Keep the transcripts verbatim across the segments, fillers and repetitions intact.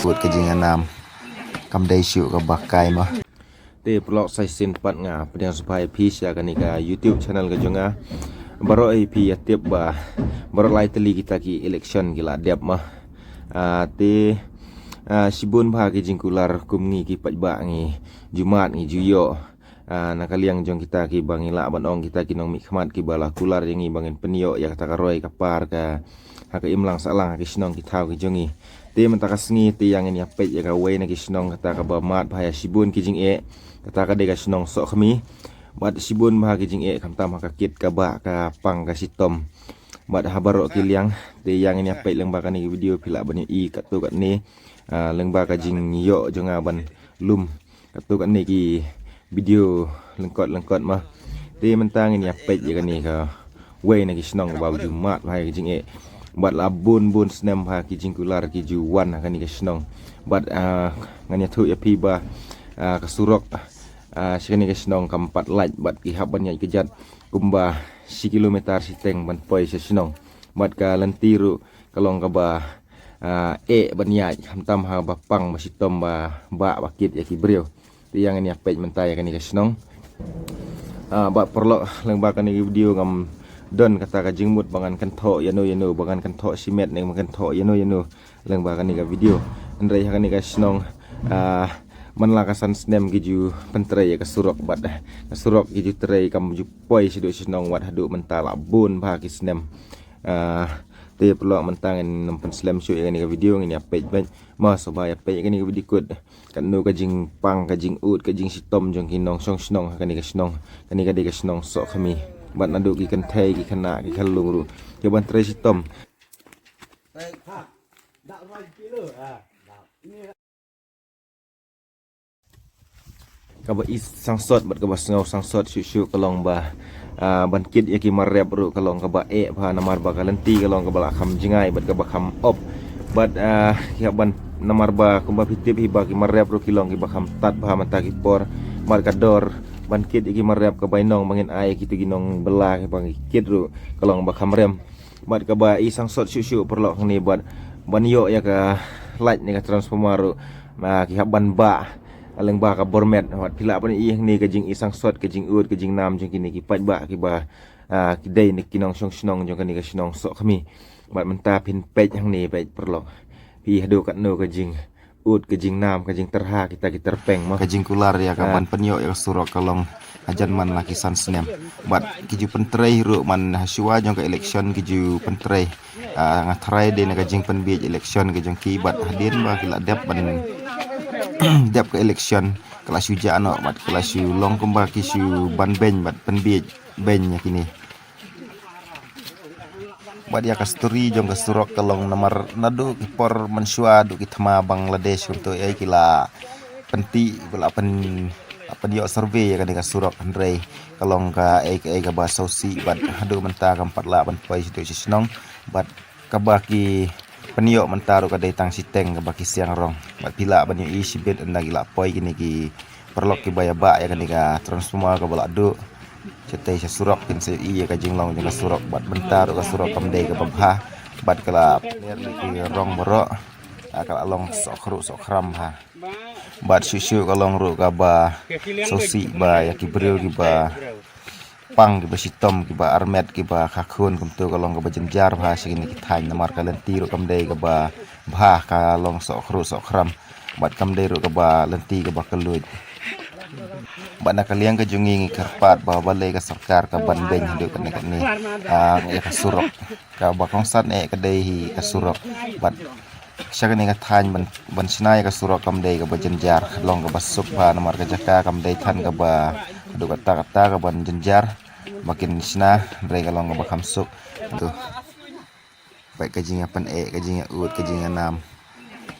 Put ka jinganam. Kam dei shuh kaba kai ma. Te paralok, sa shisien pat nga pdiang sngewbha ïa phi sha kane ka YouTube channel ka jong nga. Baroh hi phi ïa tip ba baroh lai tylli kita ki election ki la dep ma. Ah, te, ah, shibun bha ki jingkular kum ngi ki paidbah ngi ju mad ngi ju ïoh. Ah, na ka liang jong kita kiba ngi lah ban ong kita ki nongmihkhmat kiba la kular ïa ngi ba ngin pynïoh ïa kata ka roi ka par ka ha ka imlang sahlang ha ki shnong ki thaw ki jong ngi. Te mynta ka sngi te ïa ngin ïa peit ïa kawei na ki shnong kata kaba mad bha ïa shibun ki jingeh, kata ka dei ka shnong Sohkhmi. Bad shibun bha ki jingeh khamtam ha ka kit ka bah ka pang ka shitom. Bad ha baroh ki liang te ïa ngin ïa peit lyngba kane ka video phi lah ban ïohi katto katne, ah, lyngba ka jingïoh jong nga ban lum katto katne ki video lyngkot lyngkot ma. Te mynta ngin ïa peit ïa kane kawei na ki shnong ba ju mad bha ïa ki jingeh. Bad la bun bun snem bha ki jingkular ki ju wan ha kane ka shnong. Bad, ah, ngan ïathuh ïa phi ba, ah, ka surok, ah, sha kane ka shnong kam pat lait bad ki hap ban ïaid kjat kumba shi kilometer shiteng ban poi sha shnong. Bad ka lynti ruh ka long kaba, ah, eh ban ïaid khamtam ha ba pang ba shitom ba bah ba kit ïa ki briew. Te ïa ngin ïa peit mynta ïa kane ka shnong. Ah, bad paralok, lyngba kane ka video ngam don kata ka jingmut ba ngan kynthoh ïano ïano, ba ngan kynthoh shimet ne ba ngan kynthoh ïano ïano lyngba kane ka video. Hynrei ha kane ka shnong, ah, man la ka san snem ki ju pyntrei ïa ka surok bad ka surok ki ju trei kam ju poi shaduh shnong wat haduh mynta la bun bha ki snem. Ah, te paralok, mynta ngin nym pynslem shuh ïa kane ka video, ngin ïa peit beit. Ma, sngewbha ïa peit ïa kane ka video kut. Katno ka jingpang, ka jingud, ka jingshitom jong ki nongshong shnong ha kane ka shnong. Kane ka dei ka shnong Sohkhmi. Bad naduh ki kynthei, ki khynnah, ki khyllung ruh ki ban trei shitom. Kaba i sangsot bad kaba sngew sangsot shuh shuh ka long ba, ah, ban kit ïa ki mar rep ruh ka long kaba eh bha, namar ba ka lynti ka long kaba la kham jngai bad kaba kham op. Bad, ah, ki hap ban, namar ba kumba phi tip hi ba ki mar rep ruh ki long kiba kham tad bha mynta ki por. Bad ka dor ban kit ïa ki mar rep ka bainong ba ngin ai ïa kito ki nongbylla kiba ngi kit ruh ka long ba kham rem. Bad kaba i sangsot shuh shuh paralok hangne bad ban ïoh ïa ka light ne ka transformer ruh, ah, ki hap ban bah lyngba ka bor met. Bad phi lah ban i hangne ka jingi sangsot, ka jingud, ka jingnam jong kine ki paidbah kiba, ah, ki dei ne ki nongshong shnong jong kane ka shnong Sohkhmi. Bad mynta phin peit hangne, peit paralok, phi haduh katno ka jing ud, ka jingnam, ka jingtyrha kita ki tyrpeng mo. Ka jingkular ïa ka ban pynïoh ïa ka surok ka long hajan man la ki san snem. Bad ki ju pyntrei ruh man ha shuwa jong ka election ki ju pyntrei. Ah, nga tharai dei na ka jingpynbiej election ka jong ki bad hadien ba ki la dep ban dep ka election ka la shu jah noh bad ka la shu long kumba ki shu ban beiñ bad pynbiej beiñ ïa kine. Bad ïa ka story jong ka surok ka long namar naduh ki por mynshuwa haduh ki thma Bangladesh kumto ei ki la pynti, ki la pyn, la pynïoh survey ïa kane ka surok, hynrei ka long kaei kaei kaba sngewsih bad haduh mynta kam pat lah ban poi shaduh sha shnong bad kaba ki pynïoh mynta ruh ka dei tang shiteng kaba ki siang rong. Bad phi lah ban ïohi shibit ynda ki la poi kine ki paralok kiba ïa bah ïa kane ka transformer kaba la duh shatei sha surok, kin sa ïohi ïa ka jinglong jong ka surok bad mynta ruh ka surok kam dei kaba bha bad ka la pynner ki rong baroh, ah, ka la long sohkhruh sohkhram bha. Bad shuh shuh ka long ruh kaba sngewsih ba ïa ki briew kiba pang, kiba shitom, kiba armet, kiba kha khun kumto ka long kaba jynjar bha sha kine ki thaiñ namar ka lynti ruh kam dei kaba bha, ka long sohkhruh sohkhram bad kam dei ruh kaba lynti kaba kylluid. Bad na ka liang ka jong ngi ngi kyrpad ba balei ka sorkar ka ban beiñ haduh katne katne, ah, ïa ka surok. Kaba kongsan eh ka dei hi ka surok. Bad sha kane ka thaiñ ban, ban shna ïa ka surok kam dei kaba jynjar, ka long kaba suk bha namar ka jaka kam dei than kaba haduh katta katta kaban jynjar ba kin shna, hynrei ka long kaba kham suk. To. Bad ka jingïapyneh, ka jingïaud, ka jingïanam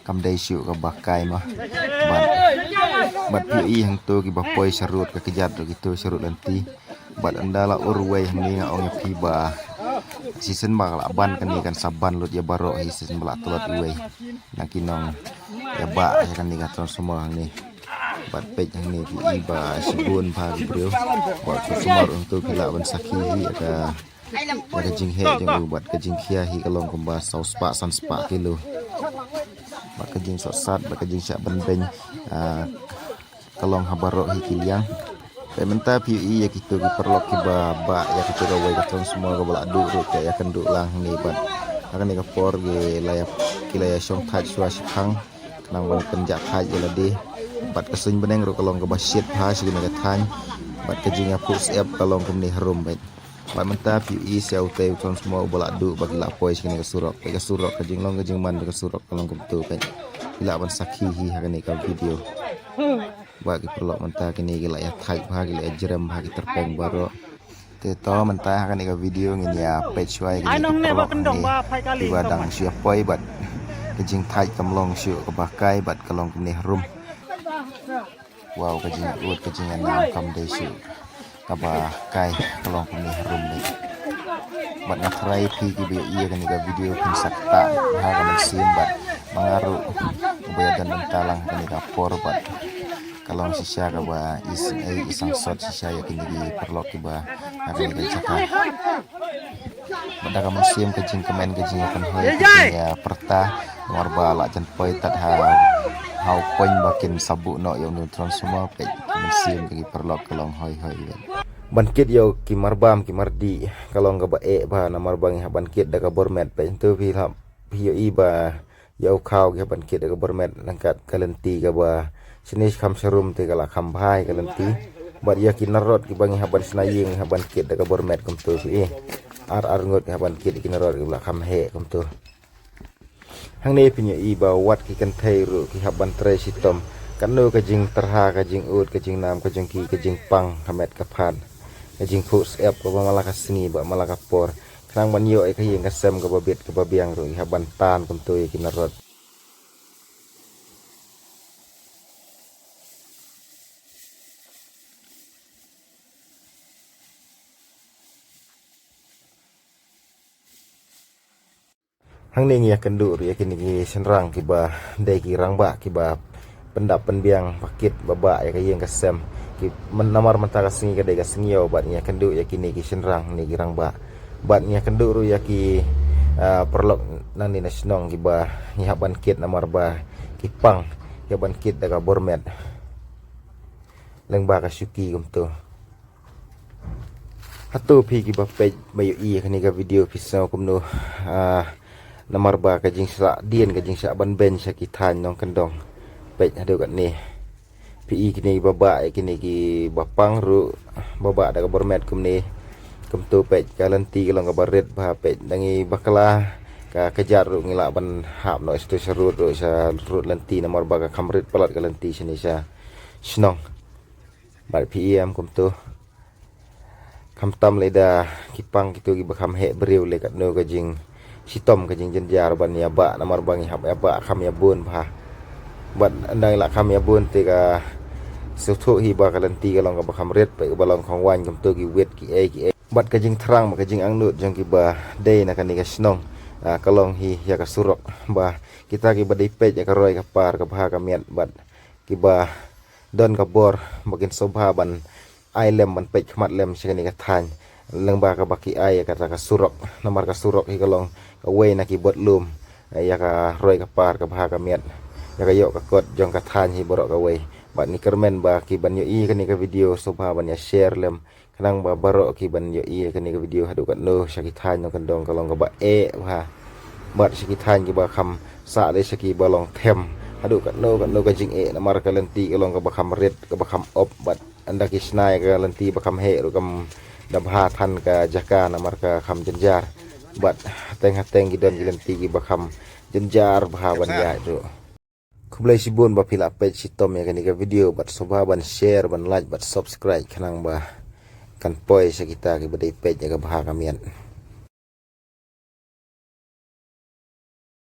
kam dei shuh kaba kai ma. Bad, bad phi ïohi hangto kiba poi sharud ka kjat ruh kito sharud lynti. Bad ynda la ur uwei hangne nga ong ïa phi ba shisien ba ka la ban kane kan sa ban lut ïa baroh hi shisien ba la tlot uwei na ki nongïabah ïa kane ka transformer hangne. Bad peit hangne phi ïohi ba shibun bha ki briew. Bad transformer hangto phi lah ban sakhi hi ïa ka, ïa ka jingheh jong u bad ka jingkhia hi ka long kumba saw spah san spah kilo. Bad ka jingsohsat bad ka jingshah ban beng, ah, ka long ha baroh hi ki liang. Te mynta phi ïohi ïa kito ki paralok kiba bah ïa kito ka wei ka transformer kaba la duh ruh, te ïakynduh lang hangne bad ha kane ka por ki la ïa, ki la ïa shong thait shuwa shiphang. Khnang ban pynjah thait ïa lade. Bad ka suiñ bneng ruh ka long kaba shit bha sha kane ka thaiñ. Bad ka jingïaphuh syep ka long kumne harum bad. Bad mynta phi ïohi sha utei u transformer uba la duh ba ki la poi sha kane ka surok. Bad ka surok, ka jinglong ka jingman ka surok ka long kumto bad. Phi lah ban sakhi hi ha kane ka video. Bad ki paralok mynta kine ki la ïa thait bha, ki la ïa jrem bha ki tyrpeng baroh. Te to mynta ha kane ka video ngin ïa peit shuwa ïa kine ki paralok hangne kiba dang shu ïa poi bad ka jingthait kam long shuh kaba kai bad ka long kumne harum. Wow, ka jingud ka jingïanam kam dei shuh kaba kai, ka long kumne harum bad. Bad nga tharai phi kiba ïohi ïa kane ka video phin sa ktah bha ka mynsiem bad ma nga ruh uba ïadon bynta lang ha kane ka por bad ka long shisha kaba isynei isangsot shisha ïa kine ki paralok kiba ha kane ka jaka. Bad da ka mynsiem ka jingkmen ka jingïakynhoi ka jingïapyrta namar ba la jan poi tad ha, ha u point ba kin sa buh noh ïa une u transformer, peit ka mynsiem ka ki paralok ka long hoi hoi. Ban kit ïa ki marbam ki mardih ka long kaba eh bha namar ba ngi hap ban kit da ka bor met, peit hangto phi hap phi ïohi ba ïa u khaw ki hap ban kit da ka bor met, ryngkat ka lynti kaba shane kham sharum te ka la kham bha hi ka lynti. Bad ïa ki narot kiba ngi hap ban shna ïing ngi hap ban kit da ka bor met kumto phi ïohi. Ar ar ngut ki hap ban kit ki narot kiba la kham heh kumto. Hangne phin ïohi ba wat ki kynthei ruh ki hap ban trei shitom. Katno ka jingtyrha, ka jingud, ka jingnam, ka jingki, ka jingpang, ka met ka phad, ka jingphuh syep kaba man la ka sngi bad man la ka por. Khnang ban ïoh ïa ka ïing ka sem kaba bit kaba biang ruh ki hap ban tan kumto ïa ki narot. Hangne ngi ïakynduh ruh ïa kine ki shynrang kiba dei ki rangbah kiba pyndap pynbiang ba kit ba bah ïa ka ïing ka sem. Ki myn-, namar mynta ka sngi ka dei ka sngi ïew bad ngi ïakynduh ïa kine ki shynrang, kine ki rangbah. Bad ngi ïakynduh ruh ïa ki, ah, paralok nangne na shnong kiba ngi hap ban kit namar ba ki pang, ki hap ban kit da ka bor met. Lyngba ka shuki kumto. Hato phi kiba peit ba ïohi ïa kane ka video phi sngew kumno, ah, namar ba ka jingshah dien ka jingshah ban beng sha ki thaiñ nongkyndong. Peit haduh katne. Phi i kine kiba bah ïa kine kiba pang ruh ba bah da ka bor met kumne. Kumto peit ka lynti ka long kaba rit bha, peit da ngi bakla ka kjat ruh ngi lah ban hap noh sha tu sha rud ruh sha rud lynti namar ba ka kham rit palat ka lynti shane sha shnong. Bad phi i em kumto. Khamtam lada ki pang kito kiba kham heh briew lei katno ka jingshitom ka jingjynjar ban ïa bah namar ba ngi hap ïa bah kham ïa bun bha. Bad ynda ngi la kham ïa bun te ka sngewthuh hi ba ka lynti ka long kaba kham rit, peit kaba long khongwaiñ kumto ki wit ki ei ki ei. Bad ka jingthrang bad ka jingangnud jong kiba dei na kane ka shnong, ah, ka long hi ïa ka surok ba kita kiba dei peit ïa ka roi ka par ka bha ka miat bad kiba don ka bor ba kin sngewbha ban ai lem ban peit khmat lem sha kane ka thaiñ. Lyngba kaba ki ai ïa kata ka surok, namar ka surok hi ka long kawei na ki bor lum ïa ka roi ka par ka bha ka miat, ïa ka ïoh ka kot jong ka thaiñ hi baroh kawei. Bad ngi kyrmen ba ki ban ïohi kane ka video sngewbha ban ïa share lem. Khnang ba baroh ki ban ïohi ïa kane ka video haduh katno sha ki thaiñ nongkyndong ka long kaba eh bha. Bad sha ki thaiñ kiba kham sah lei sha kiba long them. Haduh katno katno ka jingeh namar ka lynti ka long kaba kham rit kaba kham op bad ynda ki shna ïa ka lynti ba kham heh ruh kam da bha than ka jaka namar ka kham jynjar. Bad hateng hateng ki don ki lynti kiba kham jynjar bha ban ïaid ruh. Khublei shibun ba phi la peit shitom ïa kane ka video bad sngewbha ban share, ban like, bad subscribe khnang ba kan poi sha kita kiba dei peit ïa ka bha ka miat.